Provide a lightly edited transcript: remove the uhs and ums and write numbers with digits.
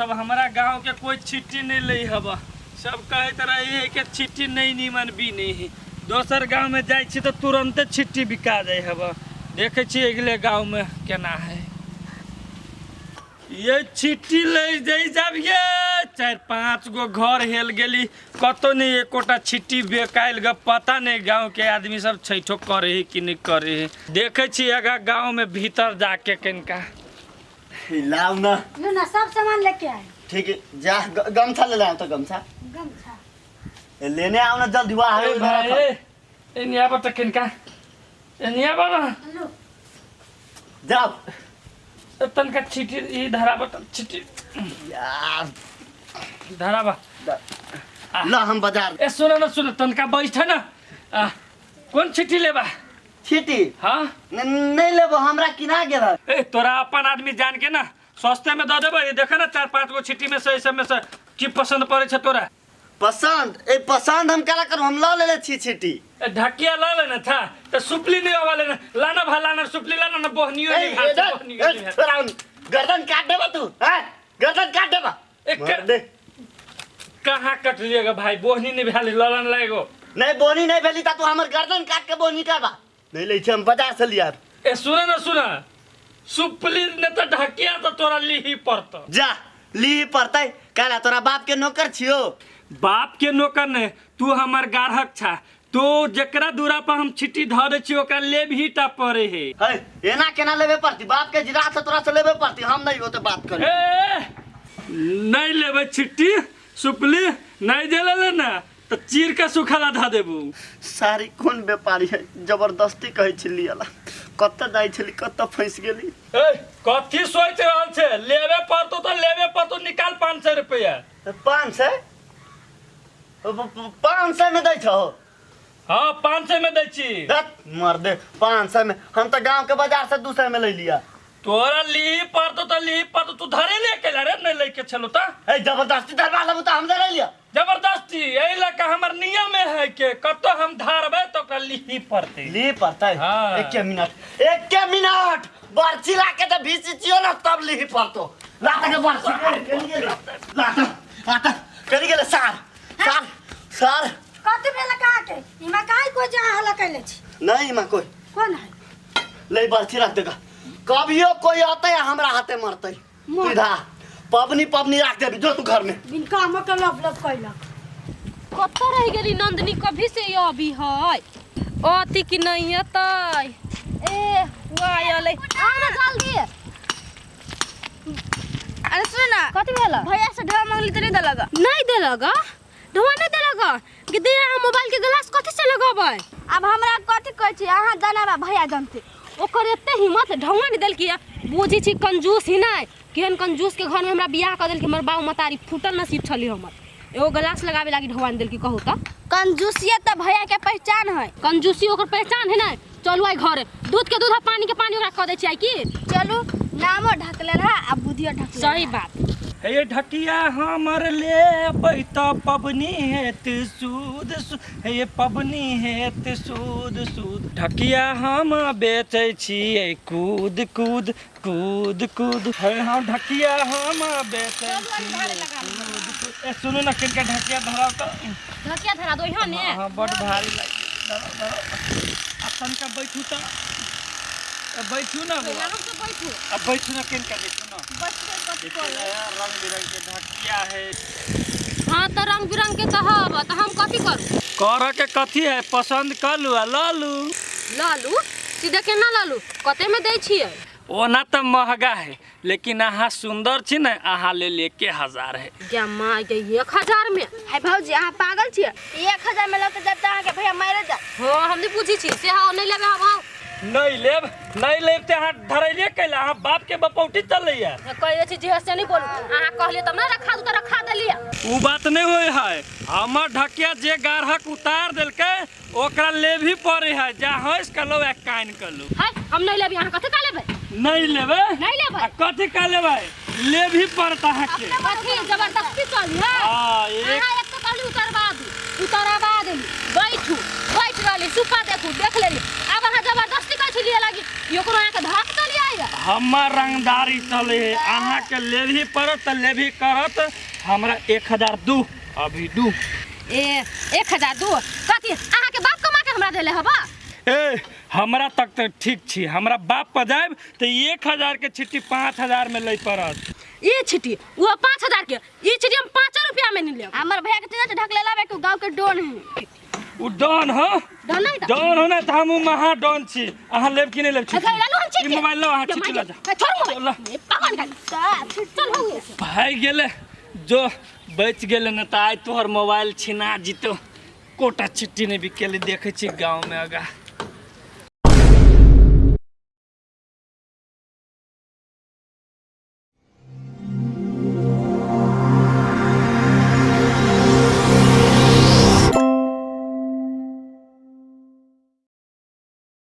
सब हमरा गांव के कोई छिट्टी नहीं ले हबा। सब कहत रहे है कि छिट्टी नहीं नीमन भी नहीं है। दोसर गांव में जाय छी तो तुरंते छिट्टी बिका जाय हबा। देखे छी अगले गांव में केना है। ये छिट्टी ले जाय जाबिए 4-5 गो घर हेल गेली कतो नहीं एकोटा छिट्टी बेकायल ग। पता नहीं गांव के आदमी सब छैठो करे है कि नहीं करे है। देखे छी आगा गांव में भीतर जाके कनका लाओ ना लो ना सब सामान लेके आए। ठीक है जा गमछा ले लाओ तो गमछा गमछा लेने आओ ना जल्दी। वाह है भाई एनिया पर त किनका एनिया बाबा लो जाओ तनका छिटी ई धराबा त छिटी यार धराबा ला हम बाजार। ए सुन ना सुन तनका बैठ ना। कौन छिटी लेबा? छिटी हां नहीं लेबो हमरा किना गेल। ए तोरा अपन आदमी जान के ना सस्ते में the देबै। देख ना 4-5 गो छिटी में से सब में से की पसंद पड़े छै तोरा? पसंद ए पसंद हम काला करू, हम ल लेले छी छिटी। ए ढकिया ल लेने था त सुपली नहीं आवा लेने लाना भला ना सुपली लाना ना बोहनियो नहीं घाट बोहनियो नहीं। तोरा गर्दन काट देबा तू। हां गर्दन काट देबा। ए दे कहां कट लिएगा भाई? बोहनी नहीं भेली ललन लागो। नहीं बोहनी नहीं भेली त तू हमर गर्दन काट के बोहनी करबा। नहीं ले छी हम बाजार से लिया। ए सुन ना सुन सुपली ने त ढकिया त तोरा लीही पड़त। जा लीही पड़तै काला तोरा बाप के नौकर छियो। बाप के नौकर ने तू हमर गारहक छा। तो जकरा दूरा पर हम छिट्टी धर दै छी ओकरा लेबही टा पड़े है। है एना केना लेबे पड़ती? बाप के जिरा से तोरा से लेबे पड़ती। हम नहीं होते बात करे। ए नहीं लेबे छिट्टी सुपली नहीं देले ले ना त चीर के सुखाला धा देबू। सारी कोन व्यापारी है जबरदस्ती कहै छली अला कत जाय छली कत फंस गेली। ए कथी सोच रहल छे? लेबे पड़तो त लेबे पड़तो। निकाल 500 रुपया। 500 500 में दै छहो? हां 500 में दै छी। मर दे 500 में। हम त गांव के बाजार से 200 में ले लिया। तोरा ली पड़तो त ली पड़तो। तू धरे ले के रे नहीं लेके छलो त। ए जबरदस्ती धरवा लेबू त हम धरे लिया। जबरदस्ती एहि लका हमर नियम है के कतो हम धारबे त ओकरा लीही पड़ते। ली पड़तै। हाँ। एक मिनट एक मिनट बर्ची ला के त भीची छियो ना तब लीही पड़तो। ला त के बर्ची ला त आता करी गेले सार सार सार कथि भेल का के इमा काई को जा हला कैले छी? नहीं इमा कोई कोन है ले बर्ची रख देगा। कभियो कोई आते हमरा हाथे मरते। सीधा पबनी पबनी रख देबी जो तू घर में बिन काम के लब लब कैलक। कत रह गेली नंदनी कभी से ये अभी है अति कि नहीं अतै। ए वायले आ ना जल्दी। अरे सुन ना कथि भेल? भैया से ढोआ मांगली त नहीं देलक। नहीं देलक? ढोआ नहीं देलक कि दे अहाँ मोबाइल के ग्लास कथि से लगबै? अब हमरा कथि कहै छी अहाँ जानबा भैया जानते। ओकर एते हिम्मत ढौआ नहीं देलकी। बुझी छी कंजूस ही नहीं केहन कंजूस के घर में हमरा बियाह कर देलकी। हमर बाऊ मतारी फूटल नसीब छली हमर। एगो ग्लास लगावे लागी ढौआ नहीं देलकी। कहू त कंजूसियत त भैया के पहचान है। कंजूसी ओकर पहचान है ना। चलू आई घर दूध के दूध पानी के पानी ओकरा क दै छी आई की चलू। नामो ढकले रहा आ बुद्धियो ढकले। सही बात। हे ढकिया हमर लेबै त पबनी हेत सूद हे पबनी हेत सूद सूद। ढकिया हम बेचै छियै कूद कूद कूद कूद। हे हम ढकिया हम बेचै छियै कूद कूद। ए सुनू ना किनका ढकिया धराउ त। ढकिया धरा दो यहाँ ने। हां बड भारी लागि धराउ धराउ। आ तनका बैठू त बैठू ना। आराम से बैठू। अब बैठू ना किनका देखू ना। रंग बिरंग के ढकिया है। हाँ तो रंग बिरंग के तो हब तो हम कथी करू? कर के कथी है पसंद कर लू आ ल लू। ल लू सीधे केना ल लू? कते में दै छियै? ओना तो महंगा है लेकिन अहाँ सुंदर छी ने अहाँ ले ले 1000 है। गे माय गे 1000 में? है भौजी अहाँ पागल छियै? 1000 में लत जब त अहाँ के भैया मारे जा। हां हम नहीं पूछी छी से हां नहीं लेबे हम। नहीं लेब नहीं लेब ते अहाँ धरैले कैला? अहाँ बाप के बपौटी चलैया। कहै छी जे से नहीं बोलू। अहाँ कहलियै तब ना रखा दू त रखा देलियै। उ बात नहीं होय है। हमर ढकिया जे गारहक उतार देलकै ओकरा लेबही पड़े है। जा हंस के लो या कान के लो। है हम नहीं लेबी। अहाँ कथि का लेबै? नहीं लेबै। नहीं लेबै। आ कथि का लेबै? लेबही पड़त अहाँ के। कथि जबरदस्ती चली है? हां एक अहाँ एक तो कहली उतरवा दू उतरवा देली। बैठू बैठ रहली सुपा देखू देख लेली। अब अहाँ जबरदस्ती कहै छी लिए लागी ओकरो अहाँ के धक चली आइया। हमर रंगदारी चले है, अहाँके लेबही पड़त तऽ लेबही करत। हमरा 1000 दू अभी दू। ए 1000 दू कथी अहाँके बाप कमा के हमरा देले हबा? ए हमरा तक तऽ ठीक छी, हमरा बाप पर जायब तऽ 1000 के छिट्टी 5000 में लै पड़त। ई छिट्टी वो 5000 के, ई छिट्टी हम 5 रुपया में नहीं लेब। हमर भैया के चिन्ह ढक लेला के गांव के डोन है। उ डॉन हो? डॉन नहीं त डॉन हो ना त हम महा डॉन छी। अहाँ लेब कि नहीं लेब छिट्टी? अच्छा, लालू हम छिट्टी। ई मोबाइल लो, अहाँ छिट्टी ल जा। छोड़ मोबाइल। ए, पागल का। चल हो गया। भाई गेले जो बच गेले न त आइ तोहर मोबाइल छिना जितो। कोटा छिट्टी नहीं बिकेले, देखे छी गांव में आगा।